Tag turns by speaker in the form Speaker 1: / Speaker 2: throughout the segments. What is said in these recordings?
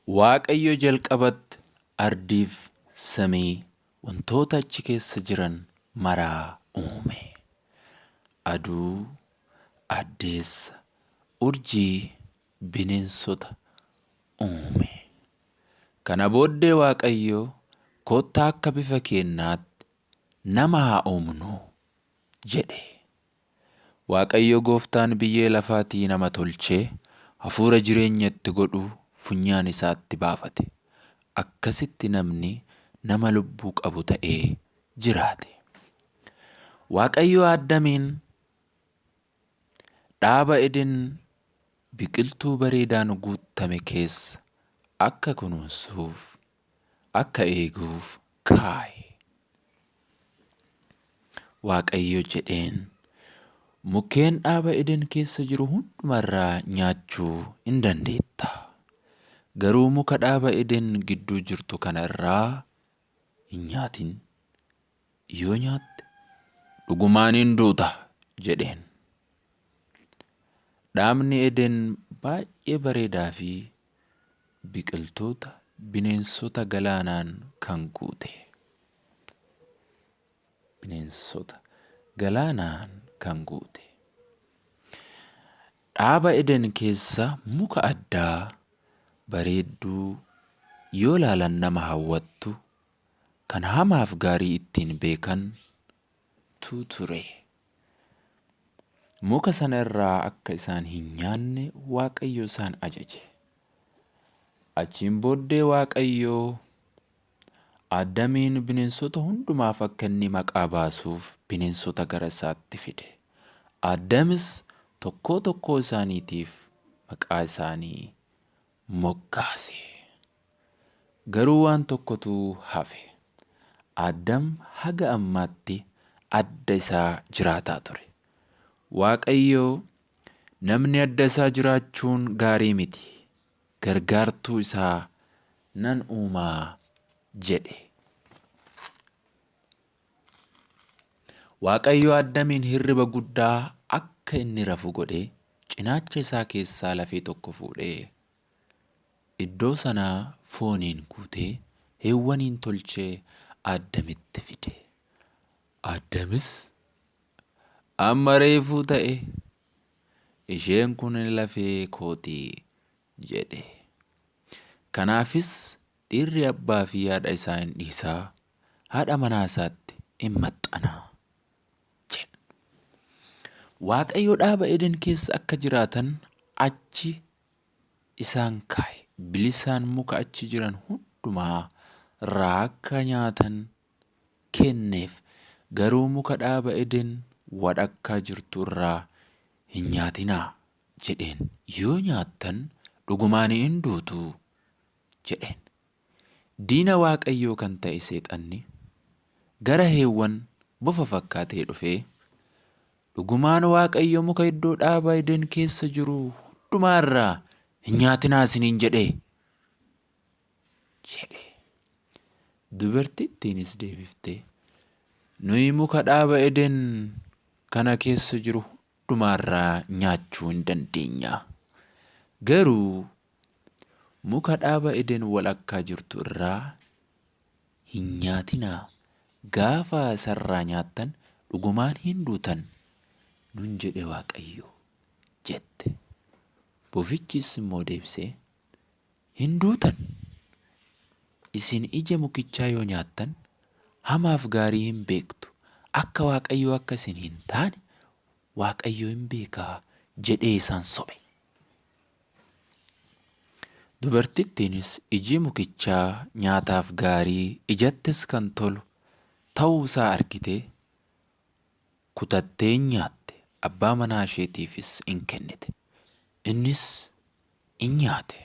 Speaker 1: Waaqayyo jalqabatti ardiif samii wantoota achi keessa jiran maraa uume. Aduu, addeessa, urjii, bineensota uume. Kana booddee Waaqayyo kottaa akka bifa keenyaatti nama haa uumnu jedhe. Waaqayyo gooftaan biyyee lafaatii nama tolchee hafuura jireenya itti godhu funyaan isaatti baafate. Akkasitti namni nama lubbuu qabu ta'ee jiraate. Waaqayyo Addamiin dhaaba Eden biqiltuu bareedaan guutame keessa akka kunuunsuuf, akka eeguuf kaa'e. Waaqayyo jedheen, mukkeen dhaaba Eden keessa jiru hundumarraa nyaachuu hin dandeetta. Garuu muka dhaaba Eden gidduu jirtu kana irraa hin nyaatin. Yoo nyaatte dhugumaan hin duuta jedheen. Dhaabni Eden baay'ee bareedaa fi biqiltoota bineensota galaanaan kan guute. Bineensota galaanaan kan guute. Dhaaba Eden keessa muka addaa bareedduu yoo laalan nama hawwattu kan hamaaf gaarii ittiin beekantu ture. Muka sana irraa akka isaan hin nyaanne Waaqayyo isaan ajaje. Achiin booddee Waaqayyo Addamiin bineensota hundumaaf akka inni maqaa baasuuf bineensota gara isaatti fide. Addamis tokkoo tokkoo isaaniitiif maqaa isaanii moggaase. Garuu waan tokkotu hafe. Addam haga ammaatti adda isaa jiraataa ture. Waaqayyo namni adda isaa jiraachuun gaarii miti. Gargaartuu isaa nan uumaa jedhe. Waaqayyo Addamiin hirriba guddaa akka inni rafu godhee cinaacha isaa keessaa lafee tokko fuudhee iddoo sanaa fooniin guutee Heewwaniin tolchee Addamitti fide. Addamis amma reefuu ta'e isheen kun lafee kooti jedhe. Kanaafis dhiirri abbaa fi haadha isaa in dhiisaa, haadha manaa isaatti in maxxana jedhe. Waaqayyo dhaaba Eden keessa akka jiraatan achi isaan kaa'e. Bilisaan muka achi jiran hundumaa irraa akka nyaatan kenneef. Garuu muka dhaaba Eden wadhakkaa jirtu irraa hin nyaatinaa jedheen. Yoo nyaattan dhugumaan hin duutu jedheen. Diina Waaqayyoo kan ta'e Seexanni gara Heewwan bofa fakkaatee dhufee, Dhugumaan Waaqayyo muka iddoo dhaaba Eden keessa jiru hundumaa irraa hin nyaatinaa isiniin jedhee? jedhe. Dubartittiinis deebiftee, Nuyi muka dhaaba Eden kana keessa jiru hundumaa irraa nyaachuu hin dandeenya. Garuu muka dhaaba Eden walakkaa jirtu irraa hin nyaatinaa. Gaafa isarraa nyaattan dhugumaan hin duutan nun jedhe Waaqayyo jette. Bofichis immoo deebisee, Hin duutan. Isin ija mukichaa yoo nyaattan hamaaf gaarii hin beektu. Akka Waaqayyoo akka isin hin taane Waaqayyo hin beeka jedhee isaan sobe. Dubartittiinis iji mukichaa nyaataaf gaarii, ijattis kan tolu ta'uu isaa argitee kutattee in nyaatte, abbaa manaa isheetiifis in kennite, innis in nyaate.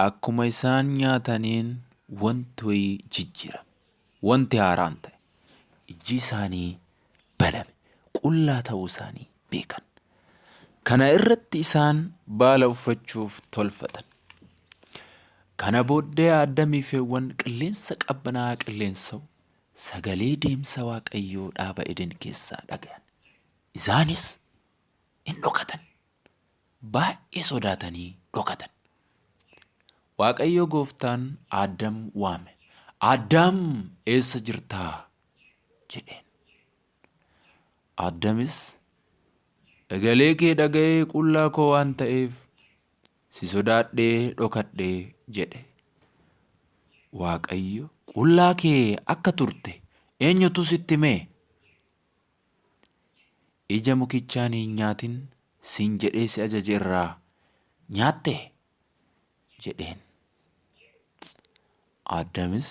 Speaker 1: Akkuma isaan nyaataniin wanti wayii jijjiirame. Wanti haaraan ta'e. Ijji isaanii baname. Qullaa ta'uu isaanii beekan. Kana irratti isaan baala uffachuuf tolfatan. Kana booddee Addamii fi Hewwan qilleensa qabbanaa'aa qilleensa'u sagalee deemsa Waaqayyoo dhaaba Eden keessaa dhaga'an. Isaanis in dhokatan. Baay'ee sodaatanii dhokatan. Waaqayyo gooftaan Aadam waame. Aaddaam eessa jirtaa? Jedheen. Aaddamis sagalee kee dhaga'ee qullaa koo waan ta'eef si sodaadhee dhokadhe jedhe. Waaqayyo qullaa kee akka turte eenyutu sitti hime? Ija mukichaan hin nyaatin siin jedhee si ajaje irraa nyaatte? Jedheen. Aaddamis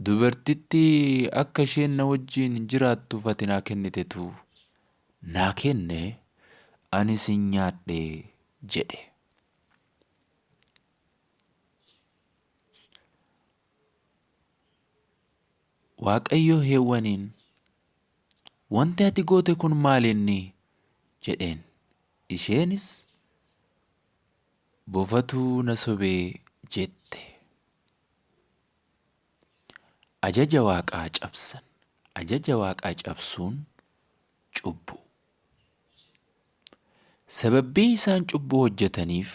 Speaker 1: dubartittii akka isheen na wajjin jiraattuuf ati naa kennitetu naa kenne anis hin nyaadhe jedhe. Waaqayyo Heewwaniin wanti ati goote kun maal inni? Jedheen. Isheenis bofatu na sobe jette. Ajaja Waaqaa cabsan. Ajaja Waaqaa cabsuun cubbuu. Sababbii isaan cubbuu hojjetaniif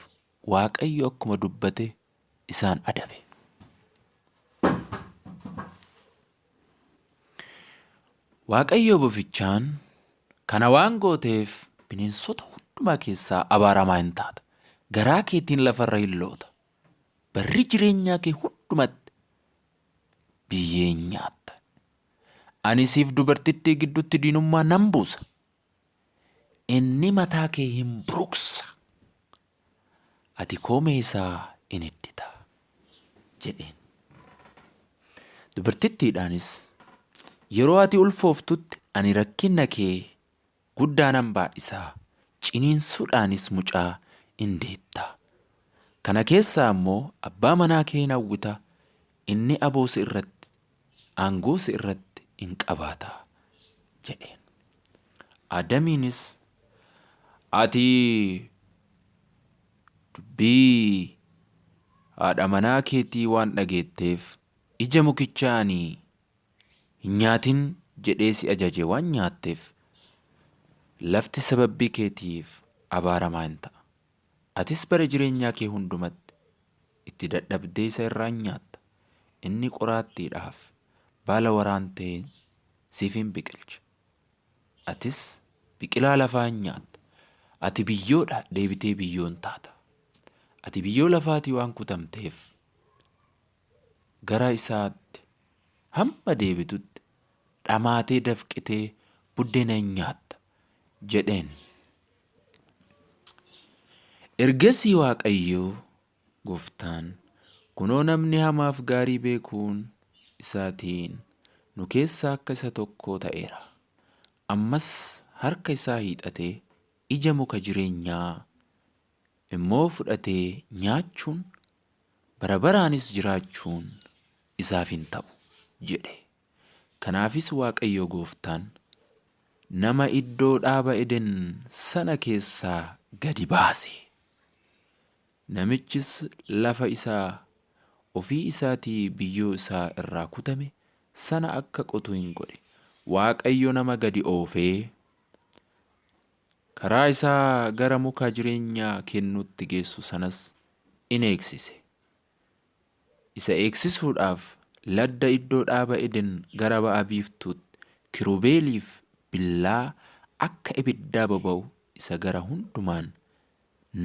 Speaker 1: Waaqayyo akkuma dubbate isaan adabe. Waaqayyo bofichaan kana waan gooteef bineensota hundumaa keessaa abaaramaa hin taata. Garaa keetiin lafarra hin loota. Barri jireenyaa kee hundumatti biyyee hin nyaatta. Ani siif dubartittii gidduutti diinummaa nan buusa. Inni mataa kee hin buruqsa. Ati koomee isaa in iddita jedheen. Dubartittiidhaanis yeroo ati ulfooftutti ani rakkina kee guddaa nan baay'isa, ciniinsuudhaanis mucaa in deetta. Kana keessaa immoo abbaa manaa kee hin hawwita, inni aboo si irratti, aangoo si irratti in qabaata jedheen. Addamiinis ati dubbii haadha manaa keetii waan dhageetteef ija mukichaa ani hin nyaatin jedhee si ajaje waan nyaatteef lafti sababbii keetiif abaaramaa hin ta'a. Atis bara jireenyaa kee hundumatti itti dadhabdee isa irraa hin nyaatta. Inni qoraattiidhaaf baala waraantee siif hin biqilcha. Atis biqilaa lafaa hin nyaatta. Ati biyyoodha deebitee biyyoon taata. Ati biyyoo lafaatii waan kutamteef gara isaatti hamma deebitutti dhamaatee dafqitee buddeena hin nyaatta jedheen. Ergasii Waaqayyo gooftaan kunoo namni hamaaf gaarii beekuun isaatiin nu keessaa akka isa tokko ta'eera. Ammas harka isaa hiixatee ija muka jireenyaa immoo fudhatee nyaachuun bara baraanis jiraachuun isaaf hin ta'u jedhe. Kanaafis Waaqayyo gooftaan nama iddoo dhaaba Eden sana keessaa gadi baase. Namichis lafa isaa ofii isaatii biyyoo isaa irraa kutame sana akka qotu hin godhe. Waaqayyo nama gadi oofee karaa isaa gara muka jireenya kennuutti geessu sanas in eegsise. Isa eegsisuudhaaf ladda iddoo dhaaba Eden gara ba'a biiftuutti kirubeeliif billaa akka ibiddaa boba'u isa gara hundumaan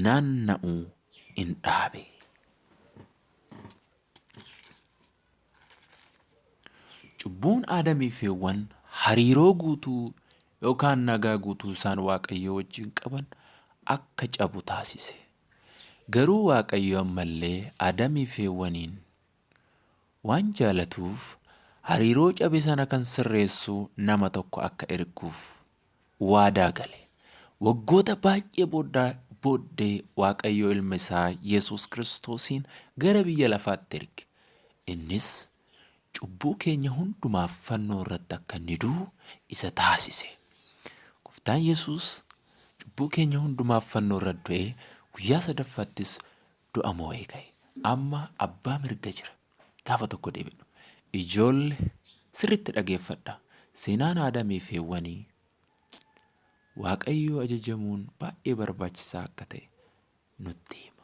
Speaker 1: naanna'u in dhaabe. Cubbuun Aadamii fi Hewwan hariiroo guutuu yookaan nagaa guutuu isaan Waaqayyoo wajjin qaban akka cabu taasise. Garuu Waaqayyo ammallee Aadamii fi Hewwaniin waan jaalatuuf hariiroo cabe sana kan sirreessu nama tokko akka erguuf waadaa gale. Waggoota baay'ee booddee Waaqayyo ilma isaa Yesuus Kiristoosiin gara biyya lafaatti erge. Innis cubbuu keenya hundumaaf fannoo irratti akka inni du'u isa taasise. Gooftaan Yesuus cubbuu keenya hundumaaf fannoo irratti du'ee guyyaa sadaffaattis du'a moo'ee ka'e. Amma abbaa mirga jira. Gaafa tokko deebi'u. Ijoolle sirriitti dhageeffadha. Seenaan Aadamii fi Hewwanii Waaqayyoo ajajamuun baay'ee barbaachisaa akka ta'e nutti hima.